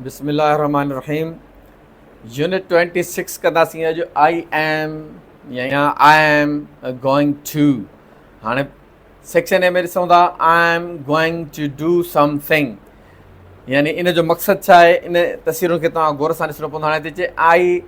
بسم الله الرحمن الرحيم يونٽ 26 ڪنداسين اڄ I M يا I am going to هاڻي سيڪشن اي ۾ ڏسون ٿا I am going to do something يعني ان جو مقصد ڇا آهي ان تصويرن کي توهان غور سان ڏسڻو پوندو هاڻي هتي چي I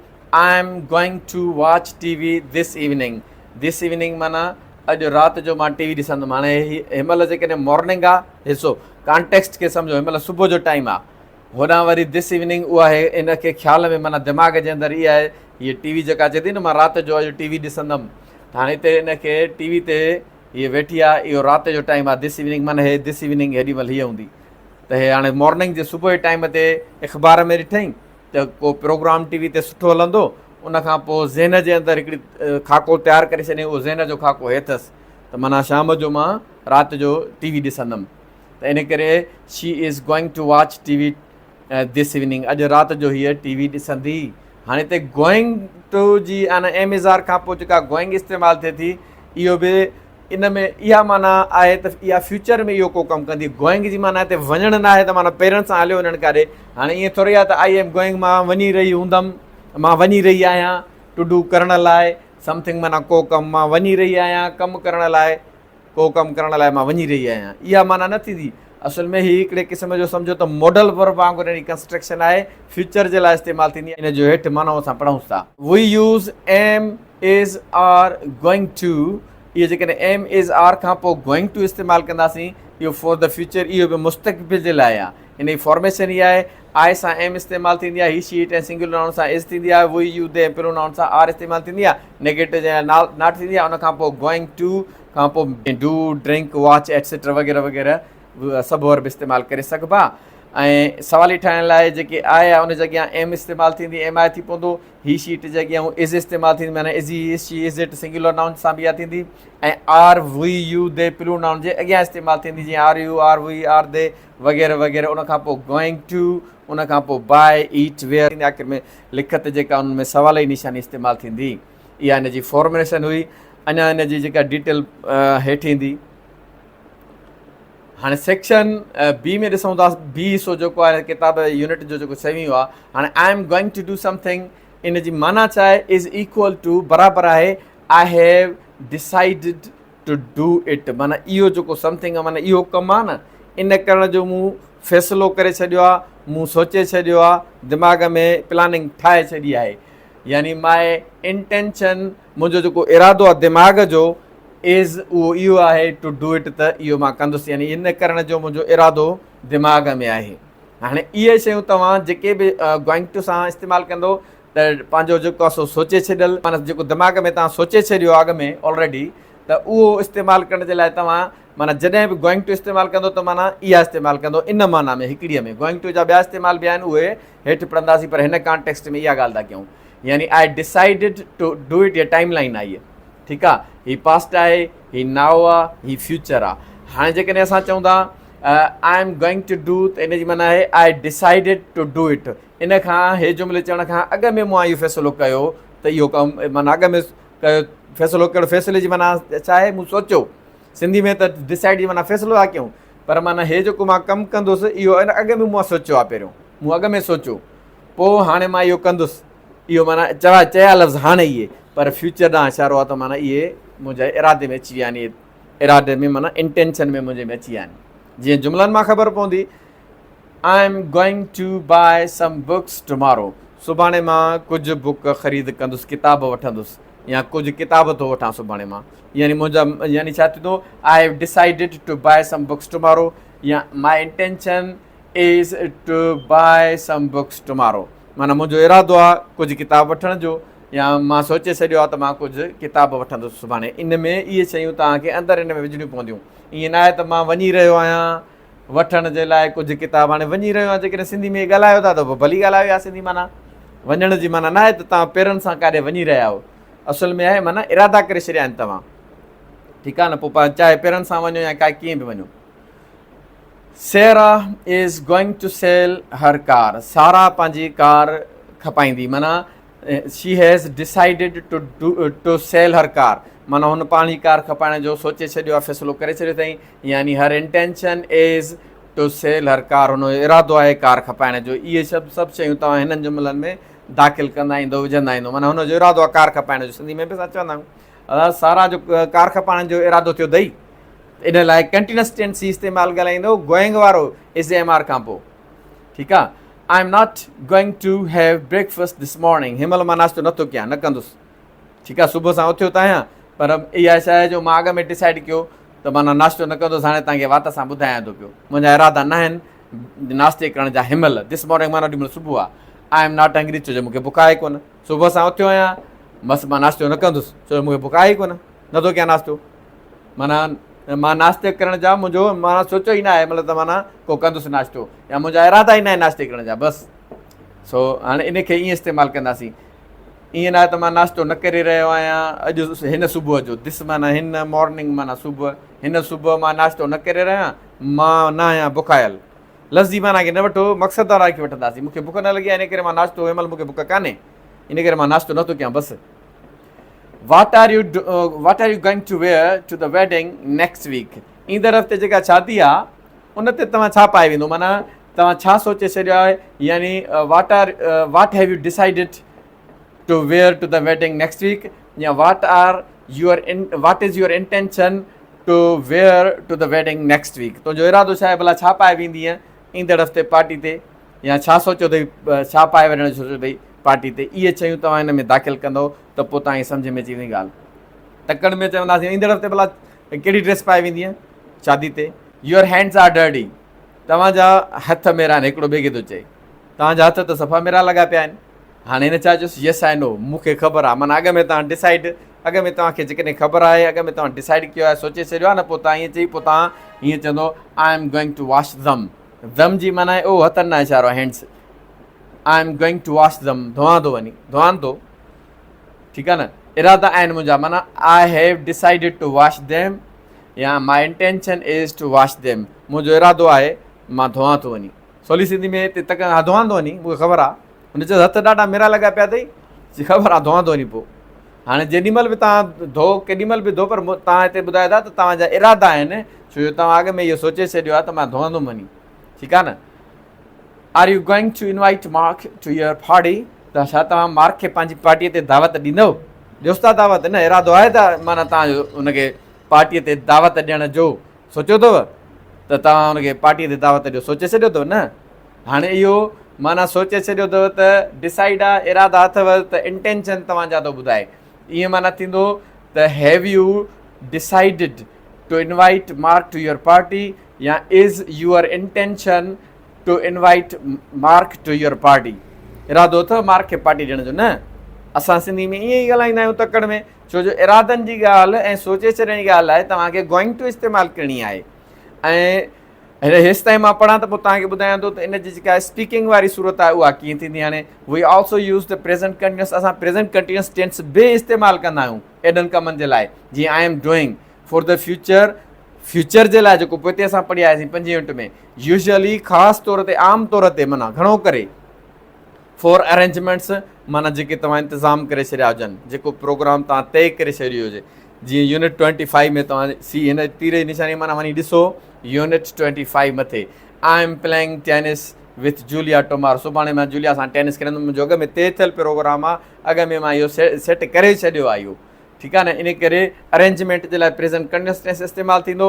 I am going to watch T V this evening this evening معنيٰ اڄ رات جو مان ٽي وي ڏسندم هاڻي هن مهل جيڪڏهن مارننگ آهي حصو ڪانٽيڪسٽ کي سمجهو هن مهل صبح جو ٽائيم آهي هوڏانهن وري This Evening اها آهي ان کي خيال ۾ معنيٰ دماغ جي اندر اها آهي هيء ٽي وي جيڪا چئي ٿي نه مان رات جو اڄ ٽي وي ڏسندم ته هاڻي هتي ان کي ٽي وي تي هيء ويٺي آهي اهو رات جو ٽائيم آهي This Evening معنيٰ هي This Evening هيڏي مهل هيء هوندي ته هي هاڻي مارننگ جي صبح جي ٽائيم تي اخبار ۾ ڏٺائين ته ڪو پروگرام ٽي وي تي سٺو هلندو ان کان پوء ذهن جي اندر هڪڙي خاڪو تيار ڪري ڇڏيائين اهو ذهن جو خاڪو هي اٿس ته معنيٰ شام جو مان رات جو ٽي وي ڏسندم ته ان ڪري she is going to watch T V this evening اڄ رات جو هيء ٽي وي ڏسندي. هاڻي هتي گوئنگ ٽو جي ان ايم از آر کان پوء جيڪا گوئنگ استعمال ٿئي ٿي اهو به ان ۾ اها معنيٰ آهي ته اها فيوچر ۾ اهو ڪو ڪم ڪندي. گوئنگ جي معنيٰ هتي وڃڻ نه آهي ته معنيٰ پيرن سان هليو وڃڻ ڪاڏي. هاڻي ائين ٿوري آهي ته I am going مان وڃي رهي هوندم مان وڃي رهي آهيان ٽو do ڪرڻ لاء سمٿنگ معنيٰ ڪو ڪم مان وڃي رهي آهيان ڪم ڪرڻ لاء ڪو ڪم ڪرڻ لاء مان وڃي رهي آهيان اها معنيٰ نه ٿيندي. اصل ۾ هي هڪڙي قسم جو سمجهو ته ماڊل ورب وانگر يعني ڪنسٽرڪشن آهي فيوچر جي لاء استعمال ٿيندي ان جو هيٺ معنيٰ اسان پڙهون ٿا. We use am, is, are, going to اهو جيڪڏهن ايم، از، آر کان پوء گوئنگ ٽو استعمال ڪنداسين اهو فار the future اهو به مستقبل جي لاء آهي ان جي فارميشن اها آهي آء سان ايم استعمال ٿيندي آهي، هي، شي، it ۽ singular noun سان از ٿيندي آهي، وي، يو، the ۽ پلورل نائون سان آر استعمال ٿيندي آهي، نيگيٽو جي لاء not ٿيندي آهي، ان کان پوء گوئنگ ٽو کان پوء do, drink, watch et cetera وغيره وغيره سڀ ورب استعمال ڪري سگهبا ۽ سوالي ٺاهڻ لاء جيڪي آء آهي ان جي اڳيان ايم استعمال ٿيندي ايم I ٿي پوندو، هي، شي، it جي اڳيان از استعمال ٿيندي معنيٰ is he, is she, is it singular noun سان به اها ٿيندي ۽ are, we, you, they plural noun جي اڳيان استعمال ٿيندي جيئن are you, are we, are they وغيره وغيره ان کان پوء گوئنگ ٽو ان کان پوء باء ايٽ ويئر آخر ۾ لکت جيڪا ان ۾ سوال جي نشاني استعمال ٿيندي اها ان جي فارموليشن هئي اڃا ان جي جيڪا ڊيٽيل هيٺ ايندي هاڻي سيڪشن بي ۾ ڏسون ٿا بي حصو جيڪو آهي ڪتاب يونٽ جو جيڪو ڇويهون آهي هاڻي I am going to do something ان جي معنيٰ ڇا آهي is equal two برابر آهي I have decided to do it معنيٰ اهو جيڪو سمٿنگ آهي معنيٰ اهو ڪم آهي نه ان ڪرڻ جو مون فيصلو ڪري ڇڏيو آهي مون سوچي ڇڏيو آهي دماغ ۾ پلاننگ ٺاهي ڇڏي آهي يعني ماء انٽينشن منهنجو جيڪو ارادو آهي دماغ جو از اهو اهو آهي ٽو do it ته اهو مان ڪندس يعني ان ڪرڻ جو منهنجو ارادو دماغ ۾ آهي هاڻي اهي شيون توهان جيڪي به گوئنگ ٽو سان استعمال ڪندو ته پنهنجو جيڪو آهي سو سوچي ڇڏيل معنيٰ جيڪو دماغ ۾ توهان سوچي ڇڏيو اڳ ۾ آلريڊي ته اهو استعمال ڪرڻ جي لاء توهان معنيٰ جڏهن به گوئنگ ٽو استعمال ڪندو ته معنيٰ اها استعمال ڪندو ان معنيٰ ۾ هڪڙيء ۾ گوئنگ ٽو جا ٻيا استعمال به آهن اهي هيٺ پڙهنداسين پر هن ڪانٽيڪسٽ ۾ اها ڳالهه ٿا ڪيون يعني I decided to do it هي ٽائيم لائين آئي ٺيڪ آ هي پاسٽ آهي هي نائو آ هي فيوچر آ هاڻي جيڪڏهن اسان چئون ٿا I am going to do ته ان جي معنيٰ آهي I decided to do it ان کان هي جملي چوڻ کان اڳ ۾ مون اهو فيصلو ڪيو ته اهو ڪم معنيٰ اڳ ۾ ڪيو فيصلو ڪهڙو فيصلي جي معنيٰ ڇا آهي مون سوچيو سنڌي ۾ ته ڊسائيڊ جي معنيٰ فيصلو ٿا ڪيون پر معنيٰ هي جيڪو مان ڪم ڪندس اهو ان اڳ ۾ مون سوچيو آهي پهريون مون اڳ ۾ سوچيو پوء هاڻي مان اهو ڪندس اهو معنيٰ چوا چيا لفظ هاڻي اهي پر فيوچر ڏانهن اشارو آهي ته معنيٰ اهي منهنجي ارادي ۾ اچي ويا آهن اهي ارادي ۾ معنيٰ انٽينشن ۾ منهنجي ۾ اچي ويا آهن جيئن جملن مان خبر پوندي I am going to buy some books tomorrow سڀاڻي مان ڪجهه بڪ خريد ڪندس ڪتاب وٺندس يا ڪجهه ڪتاب ٿو وٺان سڀاڻي مان يعني منهنجا يعني ڇا ٿيندو I have decided to buy some books tomorrow يا my intention is to buy some books tomorrow معنيٰ منهنجو ارادو آهي ڪجهه ڪتاب وٺڻ جو يا مان سوچي ڇڏيو آهي ته مان ڪجهه ڪتاب وٺندس سڀاڻي ان ۾ اهي شيون توهان کي اندر ان ۾ وجهڻيون پونديون ائين نه آهي ته مان وڃي رهيو آهيان وٺڻ جي لاء ڪجهه ڪتاب هاڻي وڃي رهيو آهيان جيڪڏهن سنڌي ۾ ڳالهايو ٿا ته پوء ڀلي ڳالهايو يا سنڌي معنيٰ وڃڻ جي معنيٰ نه آهي ته توهان پيرن سان ڪاڏي وڃي رهيا آهيو اصل ۾ آهي معنيٰ ارادا ڪري ڇڏيا آهن توهان ٺيڪ آهي نه پوء چاهي پيرن سان وڃو يا ڪا ڪيئن به وڃو Sara is going to sell her car Sara پنهنجي ڪار کپائيندي معنيٰ she has decided to to sell her car معنيٰ هن پاڻ ئي ڪار کپائڻ جو سوچي ڇڏيو آهي فيصلو ڪري ڇڏيو اٿائين يعني her intention is to sell her car هن جو ارادو آهي ڪار کپائڻ جو. اهي سڀ سڀ شيون توهان هنن جملن ۾ داخل ڪندا ايندو وجهندا ايندو معنيٰ هن جو ارادو آهي ڪار کپائڻ جو. سنڌي ۾ به اسان چوندا آهيون ادا سارا جو ڪار کپائڻ جو ارادو ٿيو اٿئي. ان لاء ڪنٽينس ٽينس هي استعمال ڳالهائيندو گوئنگ وارو از ايم آر کان پوء. ٺيڪ آ. I am not going to have breakfast this morning هن مهل مان ناشتو نٿو ڪيان نه ڪندس. ٺيڪ آ صبح سان اٿيو ته آهيان پر اها شيء آهي جو مان اڳ ۾ ڊسائيڊ ڪيو ته معنيٰ ناشتو نه ڪندس هاڻي توهان کي وات سان ٻڌايان ٿو پيو منهنجا ارادا نه آهن ناشتي ڪرڻ جا هن مهل this morning معنيٰ اوڏي مهل صبح آ I am not hungry ڇو جو مون کي بک آهي ڪونه صبح سان اٿيو آهيان بس مان ناشتو نه ڪندس ڇو جو مون کي بک آهي ڪونه نٿو ڪيان ناشتو معنيٰ مان ناشتي ڪرڻ جا منهنجو معنيٰ سوچيو ئي نه آهي مطلب ته معنيٰ ڪو ڪندس ناشتو يا منهنجا ارادا ئي نه آهن ناشتي ڪرڻ جا بس سو هاڻي ان کي ائين استعمال ڪنداسين ائين نه آهي ته مان ناشتو نه ڪري رهيو آهيان اڄ هن صبح جو دس معنيٰ هن مارننگ معنيٰ صبح هن صبح مان ناشتو نه ڪري رهيو آهيان مان نه آهيان بکايل لفظي معنيٰ کي نه وٺو مقصد وارا کي وٺنداسين مون کي بک نه لڳي آهي ان ڪري مان ناشتو هن مهل مون کي بک ڪانهي ان ڪري مان ناشتو نٿو ڪيان بس what are you what are you going to wear to the wedding next week ايندڙ هفتي جيڪا شادي آهي ان تي توهان ڇا پائي ويندو معنيٰ توهان ڇا سوچي ڇڏيو آهي يعني what are what have you decided to wear to the wedding next week يا what are your what is your intention to wear to the wedding next week تنهنجو ارادو ڇا آهي ڀلا ڇا پائي ويندينء ايندڙ هفتي پارٽي تي يا ڇا سوچيو اٿئي ڇا پائي وڃڻ جو سوچيو اٿئي پارٽي تي اهي شيون توهان هن ۾ داخل ڪندو ته پوء توهان کي سمجهه ۾ اچي ويندي ڳالهه تڪڙ ۾ چونداسين ايندڙ هفتي ڀلا ڪهڙي ڊريس پائي ويندينء شادي تي يور هينڊز آر ڊرٽي توهان جا هٿ ميرا آهن هڪڙو ٻئي کي ٿو چئي توهان جا هٿ ته صفا ميرا لڳا پيا آهن هاڻي هن ڇا چيس يس آء نو مون کي خبر آهي معنيٰ اڳ ۾ توهان ڊسائيڊ اڳ ۾ توهان کي جيڪڏهن خبر آهي اڳ ۾ توهان ڊسائيڊ ڪيو آهي سوچي ڇڏيو آهي نه پوء توهان ائين چئي پوء توهان هيئن چوندو I am going to wash them them جي معنيٰ آهي او هٿن ڏانهن اشارو hands I am going to wash them ڌوان ٿو وڃي ڌوان ٿو ٺيڪ آهي نه ارادا آهن منهنجا معنيٰ I have decided to wash them يا my intention is to wash them منهنجو ارادو آهي مان ڌوان ٿو وڃي سولي سنڌي ۾ هتي تڪ ها ڌوان ٿو وڃي مون کي خبر آ هن چيس هٿ ڏاڍا ميرا لڳا پيا اٿئي چي خبر آ ڌوان ٿو وڃي پوء هاڻي جيڏي مهل به توهان ڌو ڪيڏي مهل به ڌو پر توهان هتي ٻڌايو ٿا ته توهان جا ارادا آهن ڇو جو توهان اڳ ۾ اهو سوچي ڇڏيو آهي ته مان ڌوئندم وڃي ٺيڪ آ نه are you going to invite Mark to your party ته ڇا توهان مارڪ کي پنهنجي پارٽيء تي دعوت ڏيندؤ ڏيوس ٿا دعوت نه ارادو آهي ته معنيٰ توهان جو ان کي پارٽيء تي دعوت ڏيڻ جو سوچيو اٿو ته توهان ان کي پارٽيء تي دعوت ڏيو سوچي ڇڏيو اٿو نه هاڻي اهو معنيٰ سوچي ڇڏيو اٿو ته ڊسائيڊ آ ارادا اٿو ته انٽينشن توهان جا ٿو ٻڌائي ائين معنيٰ ٿيندو ته have you decided to invite Mark to your party يا is your intention to invite Mark to your party ارادو اٿو مارڪ کي پارٽي ڏيڻ جو نه اسان سنڌي ۾ ائين ئي ڳالهائيندا آهيون تڪڙ ۾ ڇو جو ارادن جي ڳالهه ۽ سوچي ڇڏڻ جي ڳالهه آهي توهان کي گوئنگ ٽو استعمال ڪرڻي آهي ۽ هيستائين مان پڙهان ته پوء توهان کي ٻڌايان ٿو ته ان جي جيڪا اسپيڪنگ واري صورت آهي اها ڪيئن ٿيندي هاڻي we also use the present continuous اسان پريزنٽ ڪنٽينيوس ٽينس به استعمال ڪندا آهيون اهڙن ڪمن جي لاء جيئن I am doing for the future future جي لاء جيڪو پوئتي اسان پڙهي آياسين پنجين يونٽ ۾ يوزلي خاص طور تي عام طور تي معنيٰ گهڻو ڪري فور ارينجمينٽس معنيٰ جيڪي توهان انتظام ڪري ڇڏيا هجن جيڪو پروگرام توهان طئي ڪري ڇڏيو هجي جيئن يونٽ 25 ۾ توهان سي هن تير جي نشاني معنيٰ وڃي ڏسو يونٽ 25 مٿي I am playing tennis with Julia tomorrow سڀاڻي مان جوليا سان ٽينس کيڏندم منهنجو اڳ ۾ طئي ٿيل پروگرام آهي اڳ ۾ مان اهو سيٽ ڪري ڇڏيو آهي اهو ٺيڪ آهي نه ان ڪري ارينجمينٽ جي لاء پريزنٽ ڪنٽينيوس ٽينس استعمال ٿيندو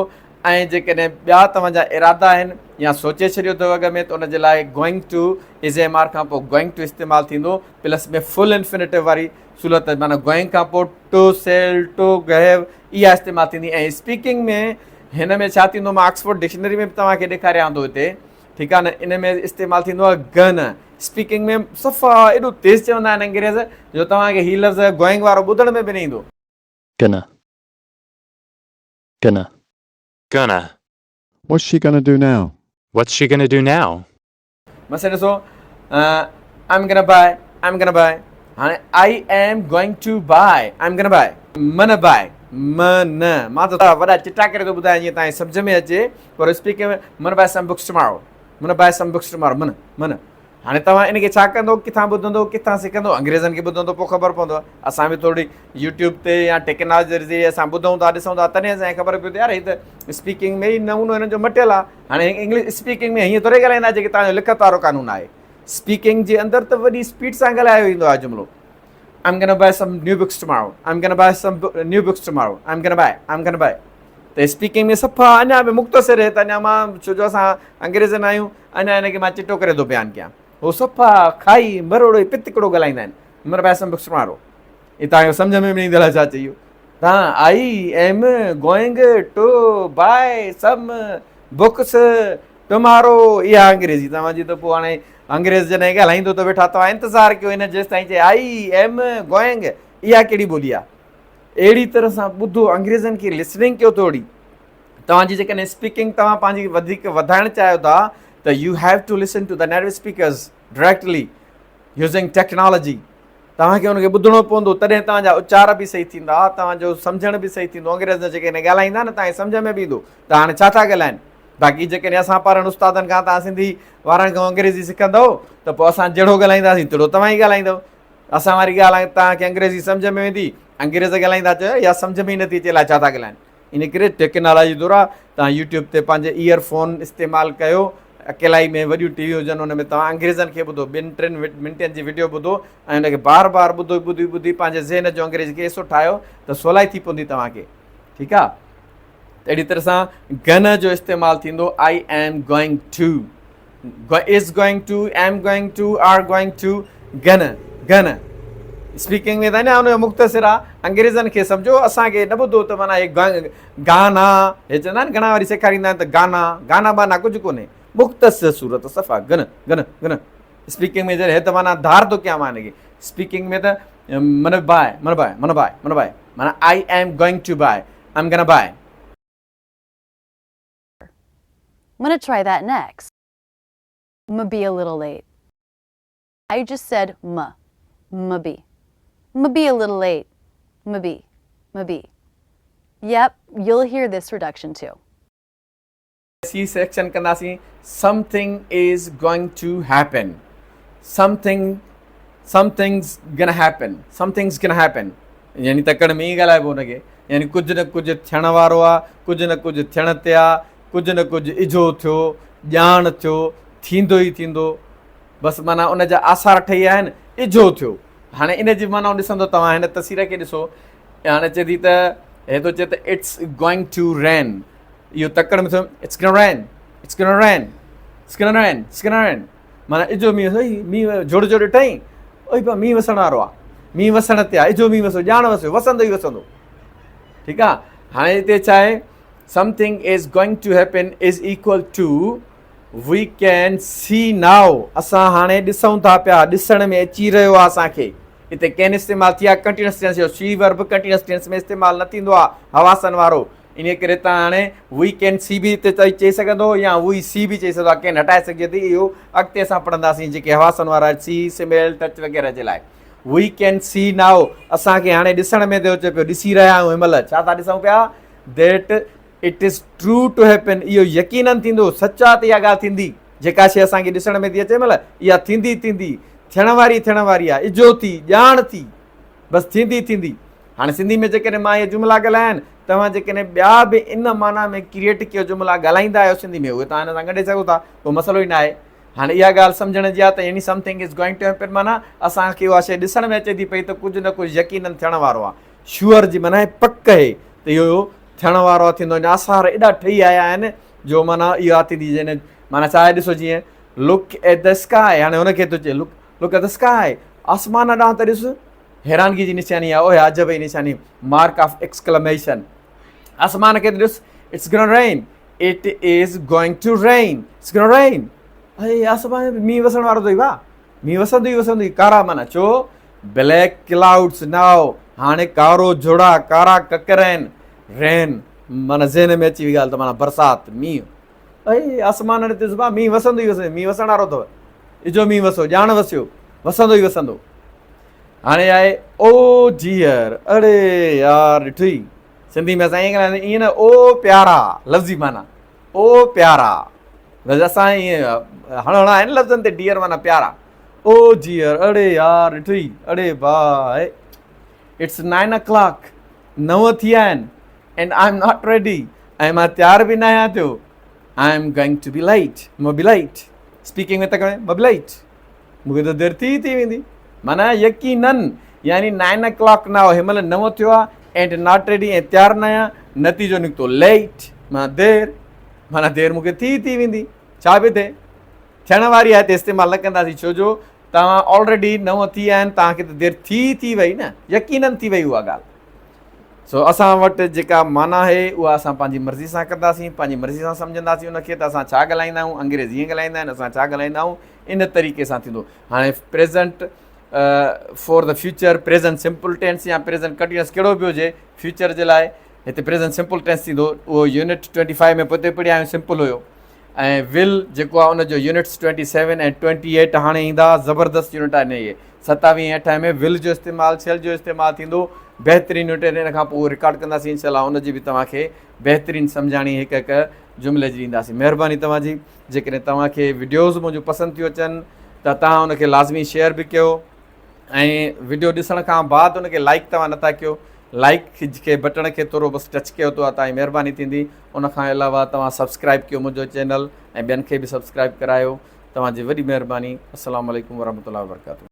۽ جيڪڏهن ٻيا توهان جا ارادا آهن يا سوچي ڇڏيو اٿو اڳ ۾ ته ان جي لاء going to is am are کان پوء گوئنگ ٽو استعمال ٿيندو پلس ۾ فل انفينيٽو واري صورت معنيٰ گوئنگ کان پوء ٽو سيل ٽو گهيو اها استعمال ٿيندي ۽ اسپيڪنگ ۾ هن ۾ ڇا ٿيندو مان آڪسفورڊ ڊڪشنري ۾ به توهان کي ڏيکاريان ٿو هتي ٺيڪ آهي نه ان ۾ استعمال ٿيندو آهي گن اسپيڪنگ ۾ صفا ايڏو تيز چوندا آهن انگريز جو توهان کي هي لفظ گوئنگ وارو ٻڌڻ ۾ به نه ايندو. Gonna. Gonna. Gonna. What's she gonna do now? What's she gonna do now? مثلا ڏسو I'm gonna buy I'm gonna buy هاڻي I am going to buy I'm gonna buy من buy من مان ته وڏا چٽا ڪري ٿو ٻڌايان جيئن توهان کي سمجهه ۾ اچي پر اسپيڪنگ ۾ من buy some books tomorrow من buy some books tomorrow من من هاڻي توهان ان کي ڇا ڪندو، ڪٿان ٻڌندو، ڪٿان سکندو؟ انگريزن کي ٻڌندو پوء خبر پوندو. اسان به ٿوري يوٽيوب تي يا ٽيڪنالاجي جي ذريعي اسان ٻڌون ٿا ڏسون ٿا تڏهن اسان کي خبر پئي ٿي يار هي ته اسپيڪنگ ۾ ئي نمونو هنن جو مٽيل آهي. هاڻي انگلش اسپيڪنگ ۾ هيئن ٿوري ڳالهائيندا جيڪي توهان جو لکت وارو قانون آهي. اسپيڪنگ جي اندر ته وڏي اسپيڊ سان ڳالهايو ويندو آهي جملو. I'm gonna buy some new books tomorrow. I'm gonna buy some new books tomorrow. I'm gonna buy. I'm gonna buy. ته اسپيڪنگ ۾ صفا اڃا به مختصر هي ته اڃا مان ڇو جو اسان انگريز نه آهيون اڃا هن کي مان چٽو ڪري ٿو بيان ڪيان هو صفا کائي مروڙو پتڪڙو ڳالهائيندا آهن مر باء سم بڪس ٽمارو هي توهان کي سمجھ ۾ به نه ايندو الائي ڇا چئي ويو تان I am going to buy some books tomorrow اها انگريزي توهان جي ته پوء هاڻي انگريز جڏهن ڳالهائيندو ته ويٺا توهان انتظار ڪيو هن جيستائين چئي I am going اها ڪهڙي ٻولي آهي اهڙي طرح سان ٻڌو انگريزن کي لسننگ ڪيو ٿوري توهان جي جيڪڏهن اسپيڪنگ توهان پنهنجي وڌيڪ وڌائڻ چاهيو ٿا ته you have to listen to the native speakers directly using technology توهان کي ان کي ٻڌڻو پوندو تڏهن توهان جا اچار به صحيح ٿيندا توهان جو سمجهڻ به صحيح ٿيندو انگريز جيڪڏهن ڳالهائيندا نه توهان کي سمجهه ۾ به ايندو ته هاڻي ڇا ٿا ڳالهائن باقي جيڪڏهن اسان پارن استادن کان توهان سنڌي وارن کان انگريزي سکندؤ ته پوء اسان جهڙو ڳالهائينداسين تهڙو توهان ئي ڳالهائيندؤ اسان واري ڳالهه توهان کي انگريزي سمجهه ۾ ويندي انگريز ڳالهائيندا چيو يا سمجهه ۾ ئي نٿي اچي الائي ڇا ٿا ڳالهائن ان ڪري ٽيڪنالاجي دور آ توهان يوٽيوب تي پنهنجي ايئر فون استعمال ڪيو اڪيلائي ۾ وڏيون ٽي ويون هجن ان ۾ توهان انگريزن کي ٻڌو ٻن ٽن منٽن جي وڊيو ٻڌو ۽ ان کي بار بار ٻڌو ٻڌي ٻڌي پنهنجي ذهن جو انگريزي کي ايسو ٺاهيو ته سولائي ٿي پوندي توهان کي ٺيڪ آ ته اهڙي طرح سان گن جو استعمال ٿيندو I am going to is going to am going to are going to gonna gonna speaking ۾ ته اڃا ان جو مختصر آ انگريزن کي سمجھو اسان کي نه ٻڌو ته معنيٰ هي گانا هي چوندا آهن گهڻا وري سيکاريندا آهن ته گانا گانا بانا ڪجهه ڪونهي مختصر صورت صفا گن گن گن اسپيڪنگ ۾ جڏهن هي ته معنيٰ ڌار ٿو ڪيان مان هن کي اسپيڪنگ ۾ ته من باء من باء من باء من باء معنيٰ I am going to buy I'm gonna buy. I'm gonna try that next. M be a little late. I just said m. M be. M be a little late. M be. M be. Yep, you'll hear this reduction too. C section ڪنداسين something is going to happen something something's gonna happen something's gonna happen يعني تڪڙ ۾ ئي ڳالهائبو ان کي يعني ڪجهه نه ڪجهه ٿيڻ وارو آ ڪجهه نه ڪجهه ٿيڻ تي آ ڪجهه نه ڪجهه اجهو ٿيو ڄاڻ ٿيو ٿيندو ئي ٿيندو بس معنيٰ ان جا آثار ٺهي آيا آهن اجهو ٿيو هاڻي ان جي معنيٰ ڏسندو توهان هن تصوير کي ڏسو هاڻي چئي ٿي ته هي ٿو چئي ته it's going to رين اهو تڪڙ ۾ ٿيو it's gonna rain it's gonna rain it's gonna rain it's gonna rain معنيٰ اجهو مينهن وسيو مينهن جهڙ جو ڏٺائين اوئي پا مينهن وسڻ وارو آ مينهن وسڻ تي آ اجهو مينهن وسيو ڄاڻ وسيو وسندو ئي وسندو ٺيڪ آ هاڻي هتي ڇا آهي something is going to happen is equal to we can see now اسان هاڻي ڏسون ٿا پيا ڏسڻ ۾ اچي رهيو آ اسان کي هتي ڪين استعمال ٿي آ ڪنٽينيوس ٽينس جو سي ورب ڪنٽينيوس ٽينس ۾ استعمال نه ٿيندو آ حواسن وارو انهيء ڪري تان هاڻي وي ڪين سي به هتي چئي سگهندو يا وي سي به چئي سگهندو ڪين هٽائي سگهجي ٿي اهو اڳتي اسان پڙهنداسين جيڪي حواسن وارا سي سميل ٽچ وغيره جي لاء وي ڪين سي نائو اسان کي هاڻي ڏسڻ ۾ ٿو اچي پيو ڏسي رهيا آهيون هن مهل ڇا ٿا ڏسون پيا that it is true to happen اهو يقينن ٿيندو سچ آ ته اها ڳالهه ٿيندي جيڪا شيء اسان کي ڏسڻ ۾ ٿي اچي مهل اها ٿيندي ٿيندي ٿيڻ واري ٿيڻ واري آ اجهو ٿي ڄاڻ ٿي بس ٿيندي ٿيندي. هاڻي سنڌي ۾ جيڪڏهن مان اهي جملا ڳالهايا آهن، توهان جيڪڏهن ٻيا به ان معنيٰ ۾ ڪريئيٽ ڪيو جملا ڳالهائيندا آهيو سنڌي ۾ اهي توهان هن سان ڳنڍي سگهو ٿا، ڪو مسئلو ئي ناهي. هاڻي اها ڳالهه سمجهڻ جي آهي ته يعني something is going to happen معنيٰ اسان کي اها شيء ڏسڻ ۾ اچي ٿي پئي ته ڪجهه نه ڪجهه يقينن ٿيڻ وارو آهي. شوئر جي معنيٰ آهي پڪ اهي ته اهو ٿيڻ وارو آهي ٿيندو اڃا آثار ايڏا ٺهي آيا آهن جو معنيٰ اها ٿيندي جنهن معنيٰ ڇا آهي ڏسو جيئن Look at the sky هاڻي هن کي ٿو چئي Look Look at the sky آسمان ڏانهن ته ڏس حيرانگي جي نشاني آهي اوهي عجب جي نشاني مارڪ آف ايڪسڪلميشن آسمان کي ڏس it's gonna rain it is going to rain it's gonna rain اي آسمان ۾ مينهن وسڻ وارو اٿئي وا مينهن وسندو ئي وسندو ئي ڪارا معنيٰ ڇو بليڪ ڪلائوڊس ناو هاڻي ڪارو جھڙا ڪارا ڪڪر آهن رين معنيٰ ذهن ۾ اچي وئي ڳالهه ته معنيٰ برسات مينهن اي آسمان تي زبا مينهن وسندو ئي وسندو مينهن وسڻ وارو اٿو اجهو مينهن وسو ڄاڻ وسيو وسندو ئي وسندو هاڻي آهي او جيئر اڙي يار ڏٺئي سنڌي ۾ اسان ائين ڳالهائيندا ائين نه او پيارا لفظي معنيٰ او پيارا بس اسان ائين هڻڻا آهن لفظن تي ڊيئر معنيٰ پيارا. او جيئر اڙي يار ڏٺئي اڙي ڀاء it's nine O clock نو ٿي ويا آهن and I am not ready ۽ مان تيار به ناهيان ٿيو I am going to be late م بي ليٽ اسپيڪنگ ۾ ته ڪري م بي ليٽ مون کي ته دير ٿي ٿي ويندي معنيٰ يقينن يعني نائن او ڪلاڪ نه هن مهل نو ٿيو آهي اينڊ not ready ۽ تيار نه آهيان نتيجو نڪتو ليٽ معنيٰ دير معنيٰ دير مون کي ٿي ٿي ويندي ڇا به ٿئي ٿيڻ واري آهي ته استعمال نه ڪنداسين ڇو جو توهان آلريڊي نو ٿي ويا آهن توهان کي ته دير ٿي ٿي وئي نه يقينن ٿي وئي اها ڳالهه سو اسان وٽ جيڪا معنيٰ آهي اها اسان پنهنجي مرضي سان ڪنداسين پنهنجي مرضي سان سمجهنداسين ان کي ته اسان ڇا ڳالهائيندا آهيون انگريز هيئن ڳالهائيندا آهن اسان ڇا ڳالهائيندا آهيون ان طريقي سان ٿيندو هاڻي present for the future present simple tense يا پريزنٽ ڪنٽينيوس ڪهڙو به هجي فيوچر جي لاء هتي پريزنٽ سمپل ٽينس ٿيندو اهو يونٽ 25 ۾ پوئتي پڙهيا آهيون سمپل هيو ۽ ول جيڪو آهي ان جو يونٽس 27 ۽ 28 هاڻي ايندا زبردست يونٽ آهن اهي ستاويهه ۽ اٺاويهه ۾ ول جو استعمال شيل جو استعمال ٿيندو بهترين يونٽ آهن ان کان پوء اهو رڪارڊ ڪنداسين انشاء الله ان جي به توهان کي بهترين سمجهاڻي هڪ هڪ جملي جي ڏينداسين مهرباني توهان جي جيڪڏهن توهان کي وڊيوز منهنجون پسند ٿيون اچن ته توهان ان کي لازمي شيئر به ڪيو ۽ وڊيو ڏسڻ کان بعد ان کي لائڪ توهان نٿا ڪيو لائڪ کي بٽڻ کي ٿورو بس ٽچ ڪيو ته توهان جي مهرباني ٿيندي ان کان علاوه توهان سبسڪرائب ڪيو منهنجو چينل ۽ ٻين کي به سبسڪرائب ڪرايو توهان جي وڏي مهرباني السلام عليڪم ورحمة الله وبرڪاته.